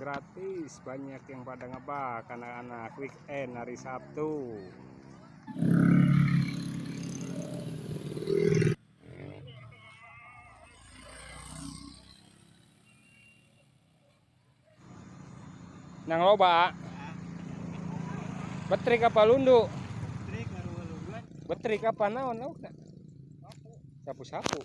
Gratis, banyak yang pada ngebak anak-anak weekend hari Sabtu. Nang loba. Betrik apa lundu? Betrik apa naon laukna? Sapu-sapu.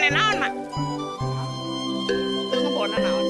Naon mak? Ngebona naon?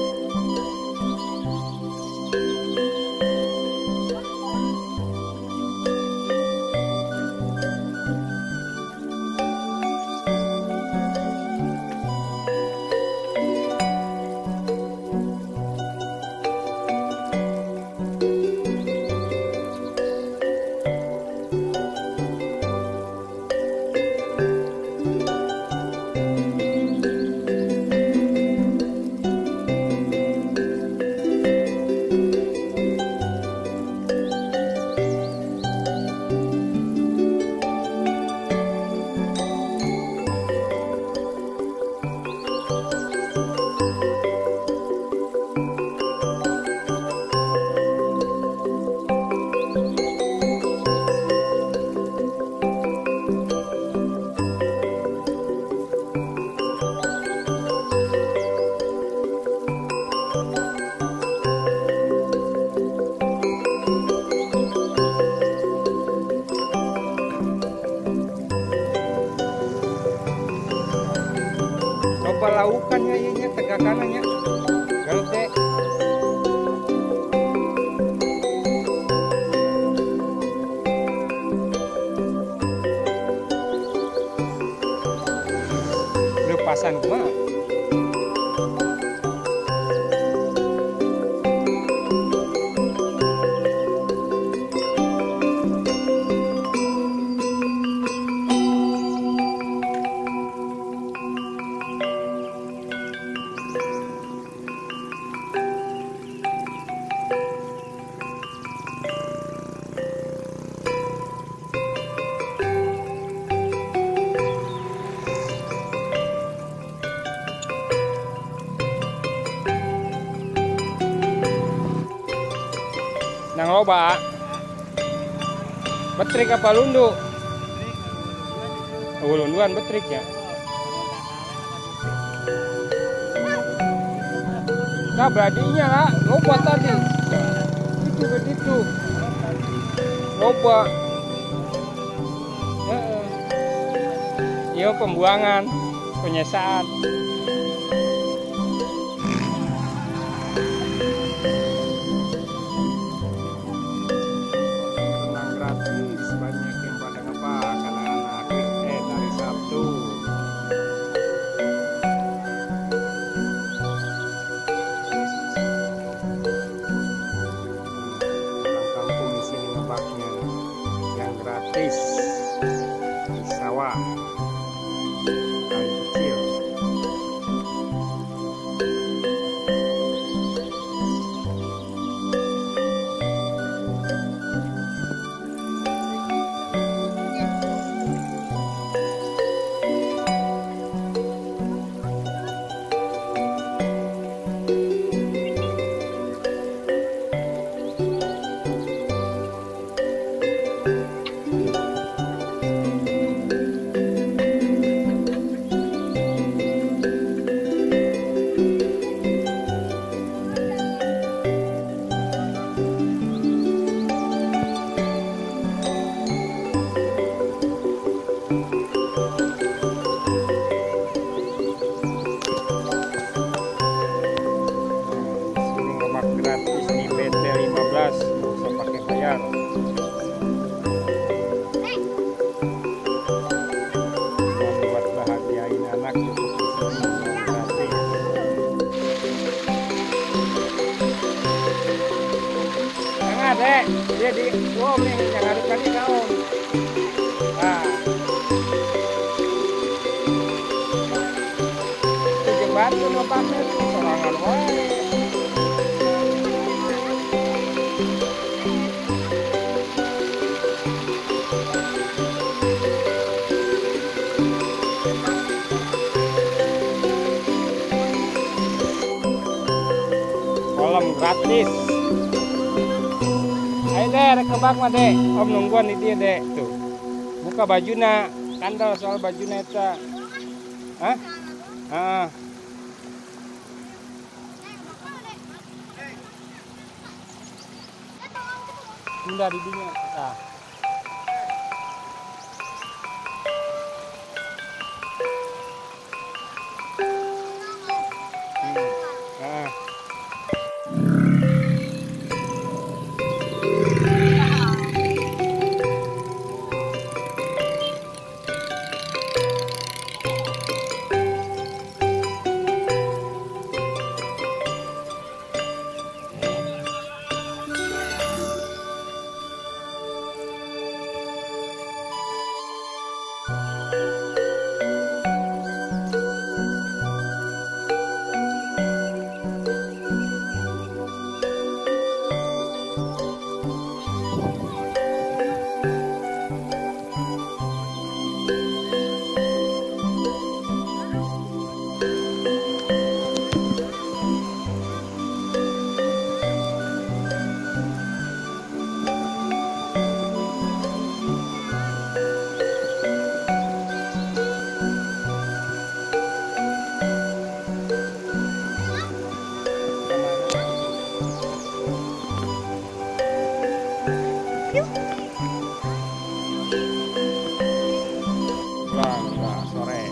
Loba laukan ya ieu tegakannya gede. Lepasan kumaha? Nang loba. Betrik apa lundu? Oh, lunduan betrik ya. Nah, beradinya lah, loba tadi. Itu begitu. Loba. Iya, pembuangan, penyesaan. Gratis, banyak yang pada ngebak anak-anak weekend hari Sabtu. Orang kampung di sini ngebaknya yang gratis di sawah kali kecil. Bayar. Buat bahagiain anak cukup di sini gratis. Jangan dek, dia di om yang harus tadi kau. Nah, itu batu lepasnya tuh sorangan wae. Kolam gratis. Ayo deh, rek kebak mah deh. Om nungguan di dia deh tuh. Buka bajuna, kandal soal bajuna eta. Hah? Heeh. Tunda di dinya. Ah. Ah. Pulang sore.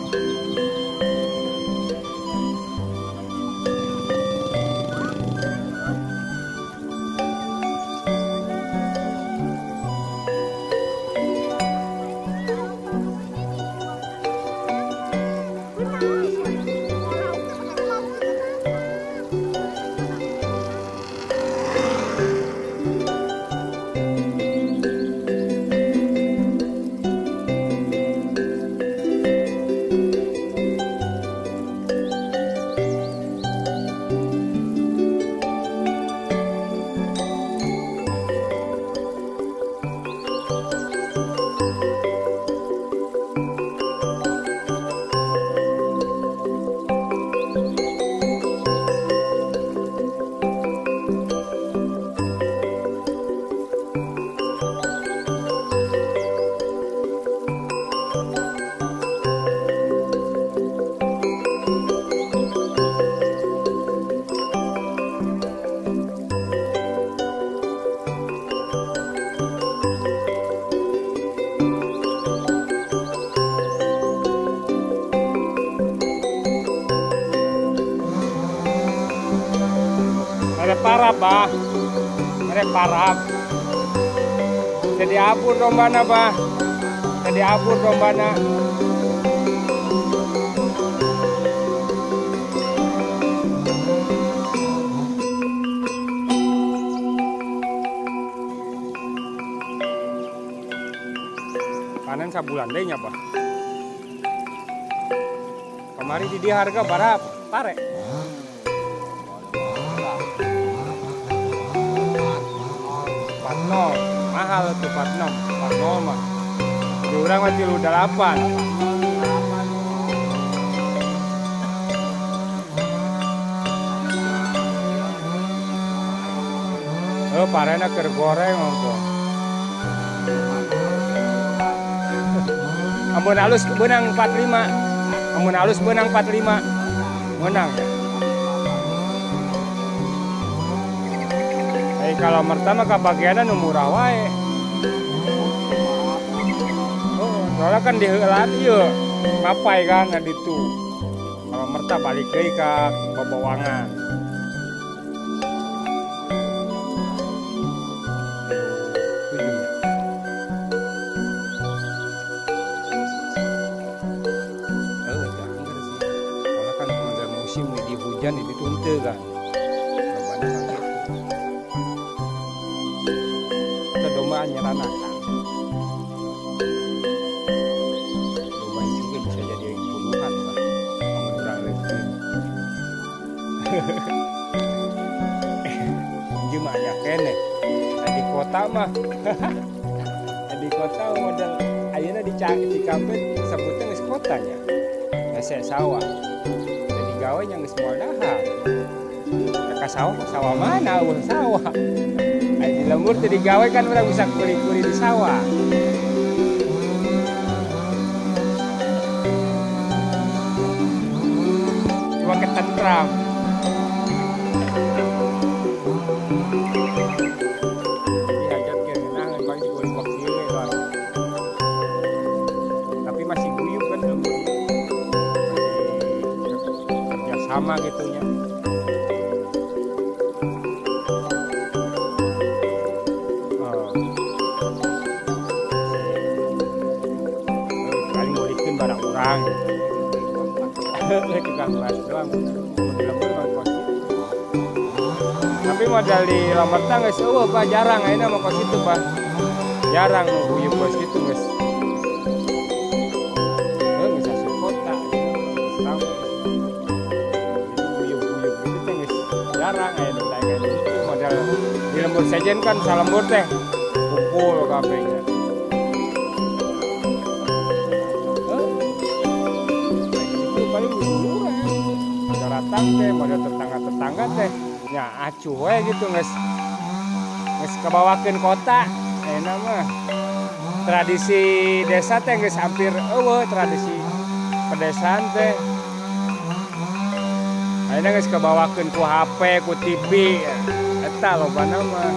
Parap bah, mereka parap. Jadi abur dombana bah, jadi abur dombana. Panen sabulan deh nya bah. Kemarin di dia harga berapa? Pare. 40 mahal tuh 46, 40 mah. Di urang mah 38. Oh, parena keur goreng ongko. Amun alus beunang 45. Amun alus beunang 45. Menang ya. Kalau merta mah kabagianan nu murah wae. Oh, soalnya kan diheulaan ieu mapai kan ditu. Kalau merta balik deui ka Babawangan. nyeranakan. Loba juga bisa jadi puluhan, Pak. Lamun urang leukeun. Ieu mah aya keneh. Di kota mah. Di kota model ayeuna di Cikampek sebutnya geus kotanya. Hese sawah. Jadi gawe nya geus moal dahar. Ka sawah, sawah mana euweuh sawah. Aya di lembur teh digawe kan urang bisa kuli-kuli di sawah. Cuma ketentram. Jadi hajat ke ngeunah bang si kulit box ieu we, Bang. Tapi masih guyub kan lembur. Masih kerjasama gitu nya. Oh. Paling ngulikeun barak urang. Tukang bas doang. Mun di lembur mah kos kitu. Tapi modal di Lamertang geus euweuh, Pak, jarang ayeuna mah kos kitu, Pak. Jarang nu guyub kos kitu geus. Heuh, geus asup kota, geus rame. Jadi guyub-guyub gitu teh geus jarang ayeuna teh kayak gitu. Modal di lembur sejen kan salembur teh kumpul kabeh nya. Heuh. Kayak gitu paling duluran. Datang teh modal tetangga-tetangga teh nya acuh we gitu geus geus kabawakeun kota ayeuna mah. Tradisi desa teh geus hampir euweuh tradisi pedesaan teh. Ayeuna geus kabawakeun ku HP, ku TV, eta lobana mah.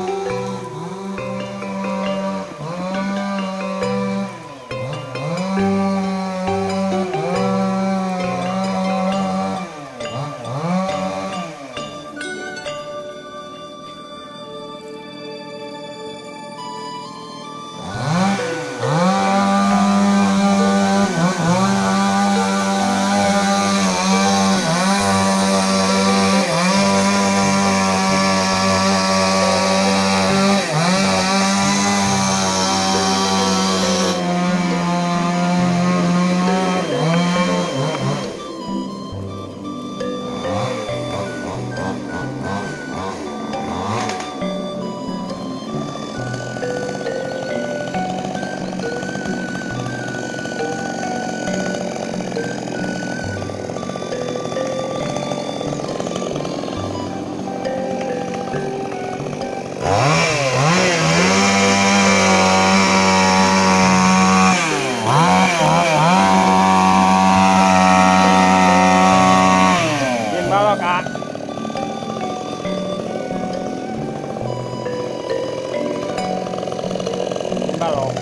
Bin balok, ah. Bin balok.